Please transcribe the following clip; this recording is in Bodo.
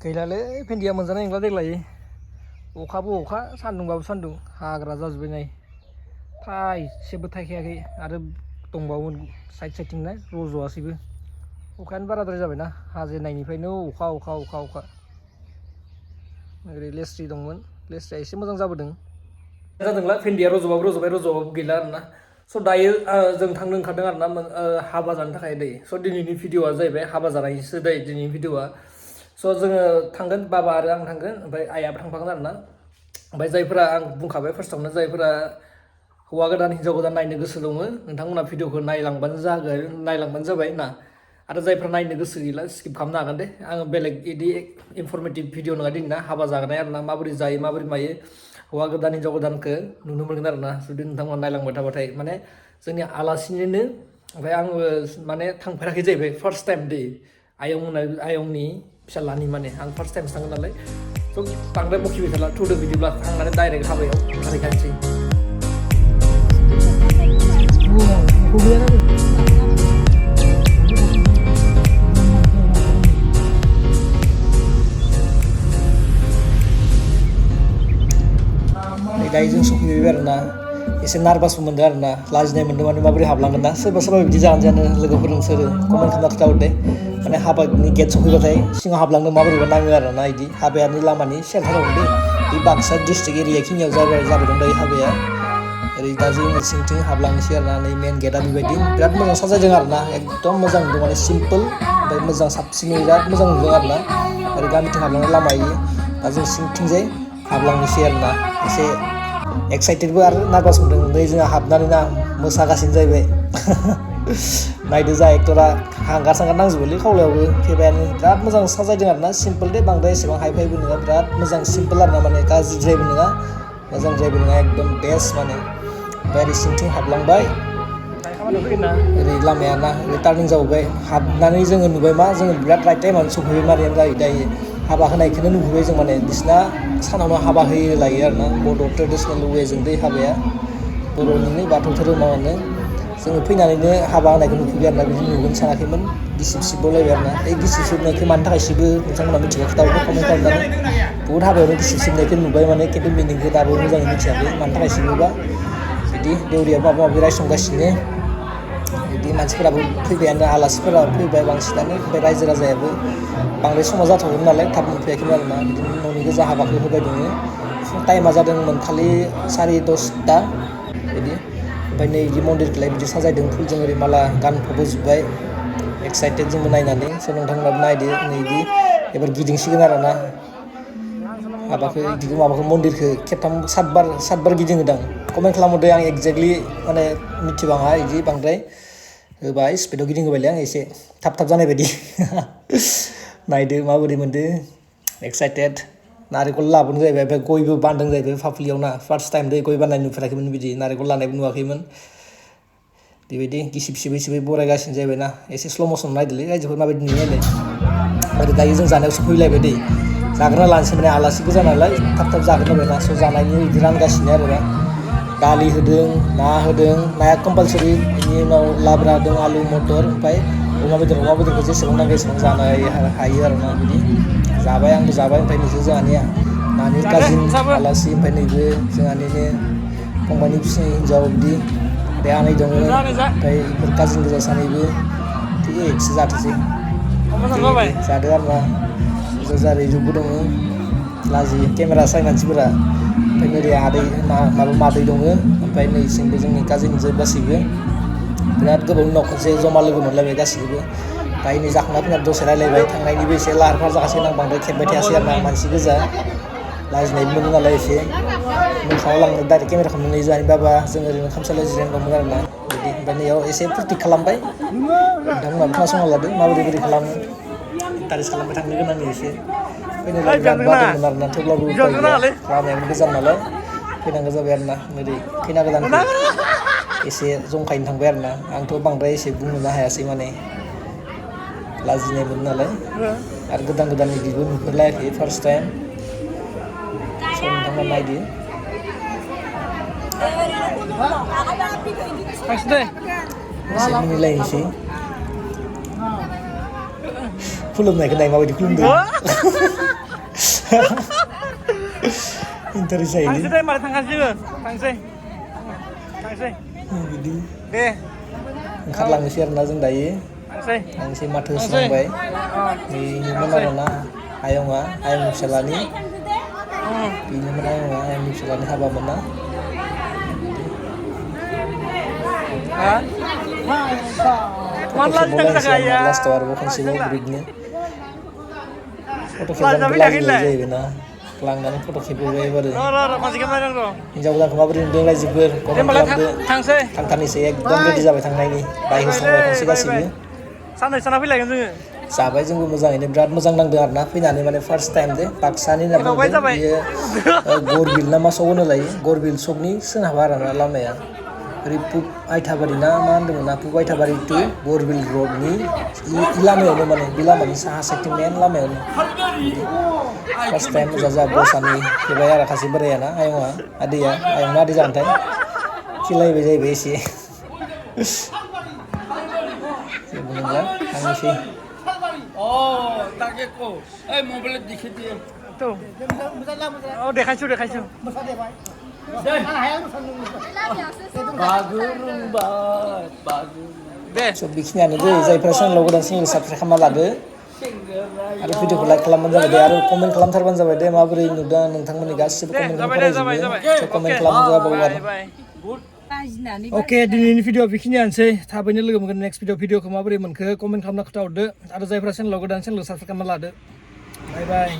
गैलालै भेन्दिया मोनजानाय नंला देग्लाय अखाबो अखा सान्दुंबाबो सान्दुं हाग्रा जाजोब्बाय नै थाइसेबो थाइखायाखै आरो दंबावोमोन साइड साइडथिंना रज'आसैबो अखायानो बाराद्राय जाबायना हाजेननायनिफ्रायनो अखा ओरै लेस्रि दंमोन लेस्रिया एसे मोजां जाबोदों जादोंला भेन्दिया रज'बाबो गैला आरोना स' दायो जों थांनो ओंखारदों आरोना हाबा जानो थाखाय दै स' दिनैनि भिडिअ'आ जाहैबाय हाबा जानायसो दै दिनैनि भिडिअ'आ स' जोङो थांगोन बाबा आरो आं थांगोन ओमफ्राय आइयाबो थांफागोन आरोना ओमफ्राय जायफोरा आं बुंखाबाय फार्स्टआवनो जायफोरा हौवा गोदान हिन्जाव गोदान नायनो गोसो दङ नोंथांमोना भिडिअ'खौ नायलांबानो जाबाय ना आरो जायफ्रा नायनो गोसो गैला स्किप खालामनो हागोन दे आङो बेलेग बिदि इनफरमेटिभ भिडिअ नङा दिनै ना हाबा जानाय आरोना माबोरै जायो माबोरै मायो हौवा गोदान हिन्जाव गोदानखौ नुनो मोनगोन आरोना जुदि नोंथांमोना नायलांबाय थाबाथाय माने जोंनि आलासिनिनो ओमफ्राय आंबो माने थांफेराखै जाहैबाय फार्स्ट टाइम दै आयंनि फिसालानि माने आं फार्स्ट टाइमसो थांगोन नालाय स' बांद्राय बखिबाय थाला थुदो बिदिब्ला थांनानै डाइरेक्ट हाबायाव ओंखारहैखानोसै दायो जों सफैबाय आरोना एसे नार्भासबो मोनदों आरोना लाजिनाय मोनदों माने माबोरै हाबलांगोन ना सोरबा बिदि जानो लोगोफोर नोंसोरो कमेन्ट खालामना खिथाहरदे माने हाबानि गेट सफैबाथाय सिङाव हाबलांनो माबोरैबा नाङो आरोना बिदि हाबायानो लामानि सेन्टाराव दे बे बाक्सा डिस्ट्रिक्ट एरिया खिनियाव जाबाय दं दायो हाबाया ओरै दा जों सिंथिं हाबलांनोसै आरोना नै मेन गेटआ बेबायदि बिराद मोजां साजायदों आरोना एकदम मोजां नुदों माने सिम्पोल ओमफ्राय मोजां साबसिनै बिराद मोजां नुदों आरोना ओरै गामिथिं हाबलांनाय लामा इयो दा जों सिंथिंजाय हाबलांनोसै आरोना एसे एक्साइटेडबो आरो नार्भास मोनदों नै जोंहा हाबनानै ना मोसागासिनो जाहैबाय नायदो जा एक्टरा हांगार सांगार नांजोबोलै खावलायावबो फेबायानो बिराद मोजां साजायदों आरोना सिम्पोल दे बांद्राय एसेबां हाइ फाइबो नङा बिराद मोजां सिम्पोल आरोना माने गाज्रिद्रायबो नङा मोजांद्रायबो नङा एकदम बेस्ट माने ओमफ्राय ओरै सिंथिं हाबलांबाय ओरै लामाया ना ओरै टार्निं जाबोबाय हाबनानै जोङो नुबाय मा जोङो बिराद राइट टाइमावनो सफैबाय मारियानो जायो दायो हाबा होनायखौनो नुबोबाय जों माने बिसिना सानावनो हाबा होयो लायो आरोना बड' ट्रेडिसनेल वेजों दै हाबाया बर'निनो बाथौ धोरोमावनो जोङो फैनानैनो हाबा होनायखौ नुफैबाय आरोना बिदि नुगोन सानाखैमोन गिसिब सिबबावलायबाय आरोना बे गिसिब सिबनायखौ मानि थाखाय सिबो नोंथांमोना मिथिगौ खोथाखौ कमेन्ट खालामनानै बुहुद हाबायावनो गिसिब सिबनायखौ नुबाय माने खिन्थु मिनिंखौ दाबो मोजाङै मिथियाखै मानि थाखाय सिबोबा बिदि देउरिया माबा माबि रायसंगासिनो बिदि मानसिफोराबो फैबायानो आलासिफोरा फैबाय बांसिनानो ओमफ्राय रायजो राजायाबो बांद्राय समा जाथ'गोन नालाय थाब मोनफैयाखैमोन आरोना बिदिनो न'नि गोजा हाबाखौ होबाय दङ टाइमा जादोंमोन खालि 10:30 बिदि ओमफ्राय नै बिदि मन्दिरखौलाय बिदि साजायदों फुलजों ओरै माला गानफबहोजोब्बाय एक्साइटेड जोंबो नायनानै स' नोंथांमोनाबो नायदो नै बिदि एबार गिदिंसिगोन आरोना माबाखौ मन्दिरखौ खेबथाम सातबार गिदिङोदां कमेन्ट खालामहरदो आं एक्जेक्टलि माने मिथिबाङा बिदि बांद्राय होबाय स्पिडाव गिदिंहोबायलै आं एसे थाब जानाय बायदि नायदो माबोरै मोनदो एक्साइटेड नारेंखल लाबोनो जाहैबाय ओमफ्राय गयबो बान्दों जाहैबाय फाफ्लियाव ना फार्स्ट टाइम दै गय बान्नाय नुफेराखैमोन बिदि नारेंखल लानायबो नुवाखैमोन बेबायदि गिसिब सिबै बरायगासिनो जाहैबाय ना एसे स्ल' मसन नायदोलै रायजोफोर माबायदि नुयो नायलाय ओरै दायो जों जानायावसो फैलायबाय दै जाग्रा लानोसै माने आलासि गोजा नालाय थाब जागोन जाबाय ना स' जानायनि बिदि रानगासिनो आरोना दालि होदों ना होदों नाया कम्पालसरि बेनि उनाव लाब्रा होदों आलु मटर ओमफ्राय अमा बेदरखौ जेसेबां नांगौ एसेबां जानो हायो आरोना बिदि जाबाय आंबो जाबाय ओमफ्राय नैसो जोंहानिया नानि काजिन आलासि ओमफ्राय नैबे जोंहानिनो फंबायनि फिसाइ हिन्जाव बिदि ओमफ्राय आनै दङ ओमफ्राय बेफोर काजिन गोजा सानैबो थिगसे जाथोंसै जादो आरोना जारै जुबबो दङ लाजियो केमेरा साय मानसिफोरा ओमफ्राय नोरै आदै मादै दङ ओमफ्राय नैसिमबो जोंनि काजिन जोब गासैबो बिराद गोबावनि उनाव खनसे जमा लोगो मोनलायबाय गासैबो दायो नै जाखांना फैनानै दसे रायलायबाय थांनायनिबो एसे लाहार फाहार जागासिनो आं बांद्राय खेबबाय थायासै आरोना मानसि गोजा लाजिनायबो मोनो नालाय एसे मोखाङाव लांनो डाइरेक्ट केमेरा खालामनानै जोंहानि बाबा जों ओरैनो खामसालियाव जिरायना दंमोन आरोना बिदि ओमफ्राय नैयाव एसे फुरथि खालामबाय नोंथांमोनाबो खोनासंना लादो माबोरै खालामो इन्टारेस्ट खालामबाय थांनो गोनांनि एसे फैनो बिराद बादोंमोन आरोना थेवब्लाबो उपाय गैया लामायाबो गोजान नालाय फैनांगौ जाबाय आरोना ओरै खैना गोदानखौ एसे जंखायनो थांबाय आरोना आंथ' बांद्राय एसे बुंनोनो हायासै माने लाजिनाय मोनो नालाय आरो गोदान बिदिबो नुफेरलायाखै फार्स्ट टाइम स' नोंथांमोना नायदो Thanks deh. Saya menilai sih. Kulumnya kena mau di kulum deh. Interest saya Thanks ini. deh, mari tangkas juga. Thanks deh. Thanks deh. Jadi, Deh. angkat siar nazung dayi. Thanks deh. Ang si matu sampai. Di mana na ayong selani. Di mana ayong selani haba mana. Hah? Mana lagi tangkas kaya? Last tower bukan sih breednya. Foto Lah, kita tapi lagi dah aja bina. Pelanggan foto kita baru. Lo, masih kemana lo? Hinjau bilang kemarin dia lagi ber. Dia malah thanks deh. Tangkani saya dong dia jabai tang ini. Baik sama kan sih kasih. Sana feel जोङो. Sabai जोंबो मोजां ini बिराद मोजां नांदों आरोना फैनानै माने फार्स्ट टाइम दे बाक्सानि ना बुंदों बियो गरबिल ना मा सौनो लायो गरबिल सकनि सोनाबा आरोना लामाया ओरै पुब आइथाबारि ना मा होनदोंमोन ना पुब आइथाबारि टु गरबिल रडनि लामायावनो माने बे लामानि साहा साइडथिं मेन लामायावनो फार्स्ट टाइम जाजा बसानि फैबाय आरो खासि बोरायाना आयंआ आदैया आयंना आदै जानथाय खिलायबाय जाहैबाय एसे जेबो नंला थांनोसै Oh, tak keko. Mobil dikit dia. Tuh. Oh, देखायसु. Bagus, bagus. Deh. So बेखिनियानो दे जायफ्रा चेनेलाव गोदान चेनेलखौ साबस्क्राइब खालामना लादो आरो भिडिअखौ लाइक खालामबानो जाबाय दे आरो कमेन्ट खालामथारबानो जाबाय दे माबोरै नुदों नोंथांमोननि गासिबो कमेन्टखौ फरायजोबो कमेन्ट खालामनो जाबावो आरो Oke, दिनैनि भिडिअ बेखिनियानोसै थाबैनो लोगो मोनगोन नेक्स्ट भिडिअखौ माबोरै मोनखो कमेन्ट खालामना खोन्थाहरदो आरो जायफ्रा चेनेलाव गोदान चेनेलखौ साबस्क्राइब खालामना लादो बाय बाय